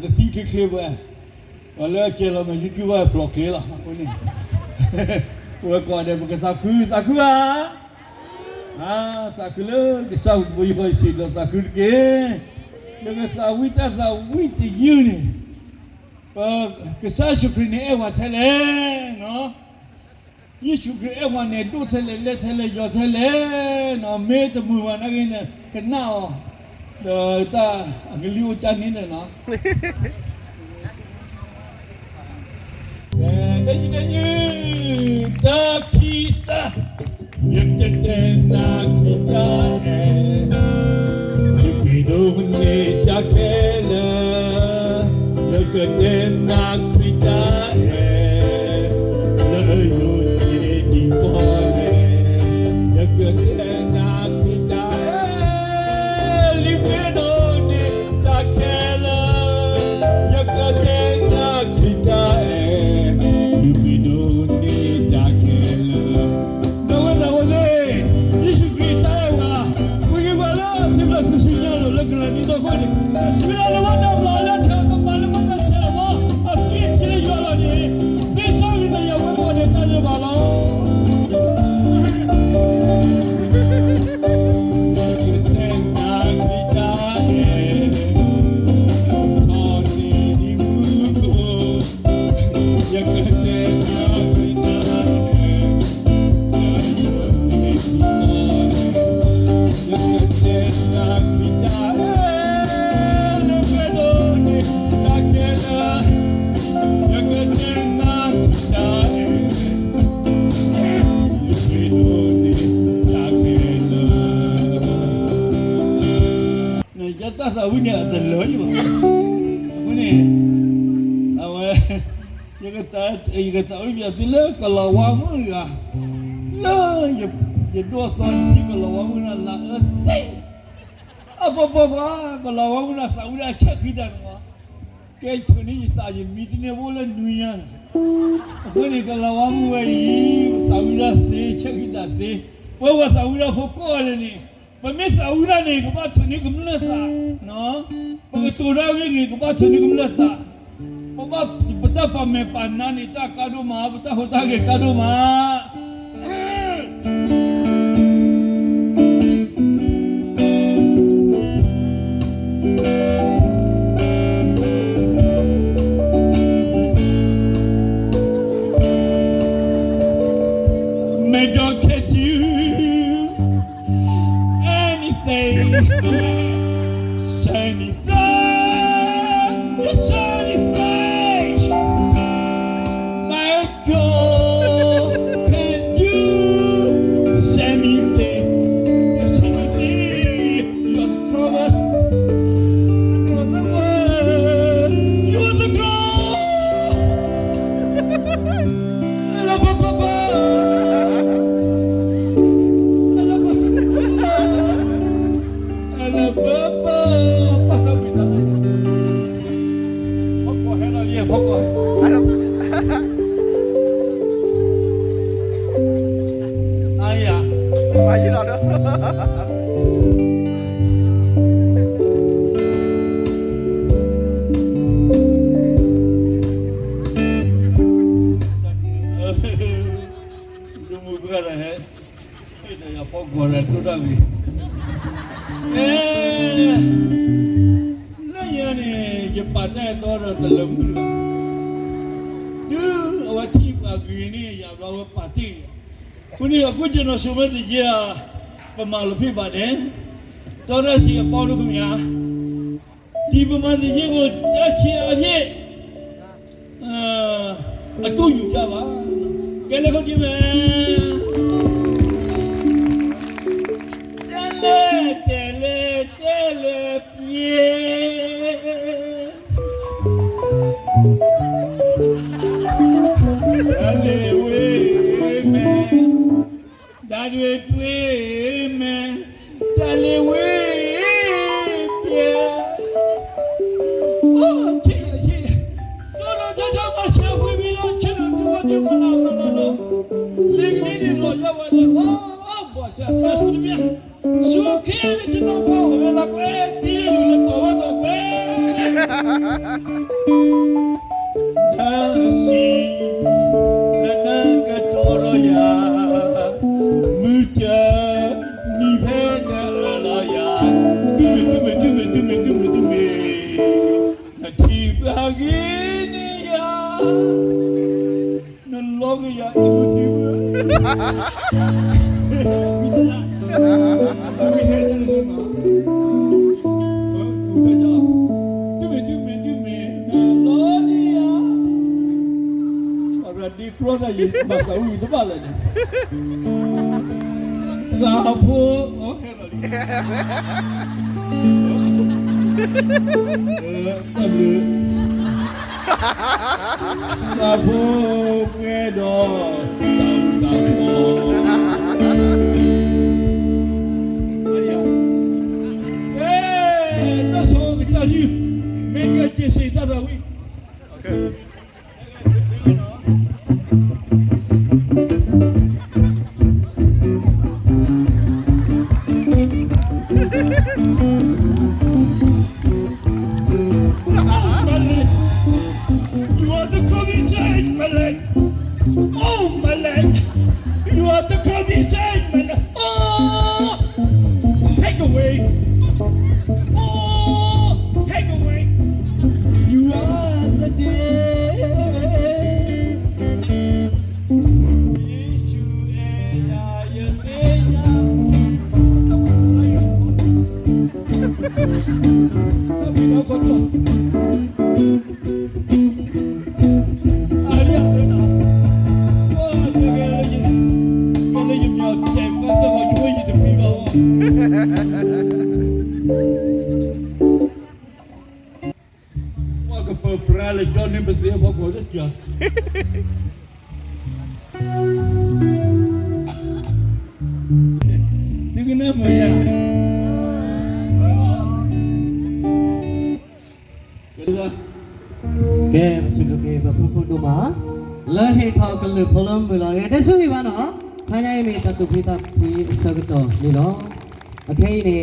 တသံချ့ချ့ဝဲ, ပှၤလၢအကဲလီၤမဲာ် YouTube ဝဲဖျိးချ့လီၤအဃိန့ၣ်, ပဝဲကိးဂၤဒဲး ပကသးခု, သးခုဧါ, သးခုလၢကစၢ်ပူၤ ယဃီယစံးဒီးသးခုတက့ၢ်. ယကသးဝံၣ်တၢ်သးဝံၣ်တယုၢ်န့ၣ်, ပကစၢ်ယ့ၣ်ၡူးခရံာ်န့ၣ်အဲၣ်ပှၤထဲလဲၣ်, ယ့ၣ်ၡူးခရံာ်အဲၣ်ပှၤန့ၣ် ဒိၣ်ထဲလဲၣ် လဲၢ်ထဲလဲၣ် ယီၤထဲလဲၣ်, မ့ၢ်တမုာ်ဘၣ်နာ်က့န့ၣ် ကနၣ်အီၤ, ဒီးတၢ်အကလုၢ်အိၣ်တၢ်န့ၣ်ဒီးနီၤ တနံၤတနံၤ တၢ်ခံသၢ, ယကတဲနၤခရံာ်တၢ်အဲၣ်, ယပှ့ၤဒိၣ်မးန့ၢ်တၢ်ခဲလၢာ်, ယကတဲနၤခရံာ်တၢ်အဲၣ်, လၢယိၤန့ၢ်ဒံးပီၣ်လဲၣ်, ယကတဲနၤခရံာ်တၢ်အဲၣ်, လံာ်ပှ့ၤဒိၣ်န့ၢ်တၢ်ခဲလၢာ်, ယကတဲနၤခရံာ်တၢ်အဲၣ်, လံာ်ပှ့ၤဒိၣ်န့ၢ်တၢ်ခဲလၢာ် ဒီးဝဲဒၣ်ဝဲသ့ၣ်, ယ့ၣ်ၡူးခရံာ်တၢ်အဲၣ်ဝဲ, ဝံၤက့ၤပှၤလၢထံဖျၢၣ်ထူၣ်စုညါလိၤလၢကရၤနံၤဒီခိၣ်န့ၣ်, စံးဝဲဒၣ်လၢပှၤတၢ်ဘျၣ်လၢထးကပၤလၢပှၤတၢ်ဆဲးလီၤဘီ, အသွံၣ်ထံလၢယွၤလီၤန့ၣ်, သ့စီဝံၤဒီးယဝဲကိးဂၤဒဲးတၢ်ဒဲးဘးလီၤ. ယကတဲနၤခရံာ်တၢ်အဲၣ်, ခီန့ၢ်ဒံးမူခိၣ် ယကတဲနၤခရံာ်တၢ်အဲၣ်, ယကတဲနၤခရံာ်တၢ်အဲၣ်, ယကတဲနၤခရံာ်တၢ်အဲၣ်, လံာ်ပှ့ၤဒိၣ်န့ၢ်တၢ်ခဲလၢာ်, ယကတဲနၤခရံာ်တၢ်အဲၣ်, လံာ်ပှ့ၤဒိၣ်န့ၢ်တၢ်ခဲလၢာ် နယတၢ်သးဝံၣ်န့ၣ်အတလၢာ်ယဘၣ်. အဃိန့ၣ်, အဝဲ, ယကသးဝံၣ်ပျးသုလၢကလီၤဝါမုၣ်တဂၤ, လၢယဒိၣ်သီယသံ ကလီၤဝါမုၣ်န့ၣ်လၢအသ့, အပပပှၤ, ကလီၤဝါမုၣ်န့ၣ်သးဝံၣ်ဒၣ်ဆဲးဃံတၢ်န့ၣ်မး, ကဲဆိၣ်န့ၢ်ယသးယမံတန့ၢ်ဘၣ်လၢနွံညါန့ၣ်, အဃိန့ၣ် ကလီၤဝါမုၣ်ဝဲအံၤ, ပသးဝံၣ်ဒၣ်သ့ ဆဲးဃံတၢ်သ့, ပဝဲပှၤသးဝံၣ်ဒၣ်ဖိကိးဂၤဒဲးန့ၣ်, ပမ့ၢ်သးဝံၣ်ဒၣ်န့ၣ် ကဘၣ်ဆိၣ်န့ၢ်ကမျၢၢ်သး, ပကတိၤဒၣ်ဝဲန့ၣ် ကဘၣ်ဆိၣ်န့ၢ်ကမျၢၢ်သး, ပဘၣ်ပတၢ်ပာ်မဲာ်ပာ်နါန့ၣ် တၢ်ကါဒိၣ်မး, ပတၢ်ဟူးတၢ်ဂဲၤကါဒိၣ်မး. ဒိၣ်မုၢ်ပှၢ်ဒီးဟဲ, ဒီးယဖီကွီၢ်ဒီးဒိၣ်တၢ်ဂ့ၤ, လၢညါန့ၣ် ယပာ်တၢ်အဲၣ်တီဒီးတလၢမုၢ်တဂၤ, တုၤအဝဲထံၣ်ပှၤဂ့ၤန့ၣ် ယၤဘျီဝဲပာ်တ့ၢ်ယၤ, အဃိန့ၣ် အဃိ ကျွန်တော် ဆိုမသညက် ဗမာလိုဖြစ်ပါတယ်, သောတရှင်အပေါင်းတို့ခင်ဗျာ, ဒီဗမာသင်္ကြန်ကို ကြိုက်ခြင်းအားဖြင့် အတူယူကြပါ. ကဲ လက်ခုပ်တီးမယ်. တဲလဲၣ် တဲလဲၣ် တဲလဲၣ် ပျဲ တၢ်လ့ၣ်ဝ့ၢ်မဲာ် တၢ်ဒွဲၣ်တွ့မဲာ် တၢ်လ့ၣ်ဝ့ၢ်ပျဲ, အိ ဆံးယၤ ဆံးယၤ, ဒီးဒီး ဆၢဆၢ ဘၣ်ဆၢဝံၤဝံၤလီၤ ဆၢဒီး တုၤဝဲဒၣ်မုၢ်လၢ်မုၢ်လၢ်လီၤ, လံာ်ကလံၤန့ၣ် လီၤယွၤဝဲလၢ အိ ဘၣ်ဆၢ ဆၢဆူတဘျီ ဆူခ့န့ၣ် ကျွန်တော် ဘၣ်အိၣ်ဝဲလၢကွဲ တံၤလ့ၣ်လူၤလၢတီၤဝဲတီၤကွဲ နစံး, နနၢ်ကတီၢ်ဒီးယၤ, မုၢ်တနံၤဖဲနအၢၣ်လီၤယၤ, တုၤမ့ၢ် တုၤမ့ၢ် တုၤမ့ၢ် တုၤမ့ၢ် တုၤမ့ၢ် တုၤမ့ၢ်, နထံၣ်ဘၣ်ဂ့ၤန့ၢ်ယၤ, နလီကယၤအ့ၣ်လူသံဝဲ, ဝံၤတလၢ်, အသးဝံၣ်ထဲန့ၣ်မး, တုၤမ့ၢ် တုၤမ့ၢ် တုၤမ့ၢ် နလီန့ၢ်ယၤ, အရၤဒ့ကျီတၢ်ယံၤ ဘၣ်သးဝံၣ်တဘၣ်လၢာ်န့ၣ်, သးဖိ, အဟဲလီၤလံ, တၢ်ဘျုး သးဖိကဲဒီးတၢ်အုၣ်တၢ်ဖီ, အဲ, တၢ်ဆိကတၢၢ်ဒု, မ့ၢ်ကစ့စ့တၢ်သးဝံၣ် Oh, my leg. You are the comedy change, my leg. Oh, my leg. You are the comedy change, my leg. Oh, take away. Oh, take away. You are the day.ပှၤကပၢၤပြးလၢကၠီန့ၣ် ပသ့ၣ်ဖီခိၣ်လၢကၠီ, သုကနၢ်မုာ်ယၤ, ကဲ ပစံးဘျုးက့ၤ ပဖုဖုဒိၣ်မး လၢဟ့ၣ်ထီၣ်ကလုၢ်ဖိလၢမုာ်လီၤ. ကဲ တၢ်ဆူၣ်ဂ့ၤဘၣ်နီၤ, ခါညါအံၤမ့ၢ်တၢ်သူၣ်ဖှံသးဖှံအဆၢကတီၢ်န့ၣ်လီၤ. အခဲအံၤန့ၣ်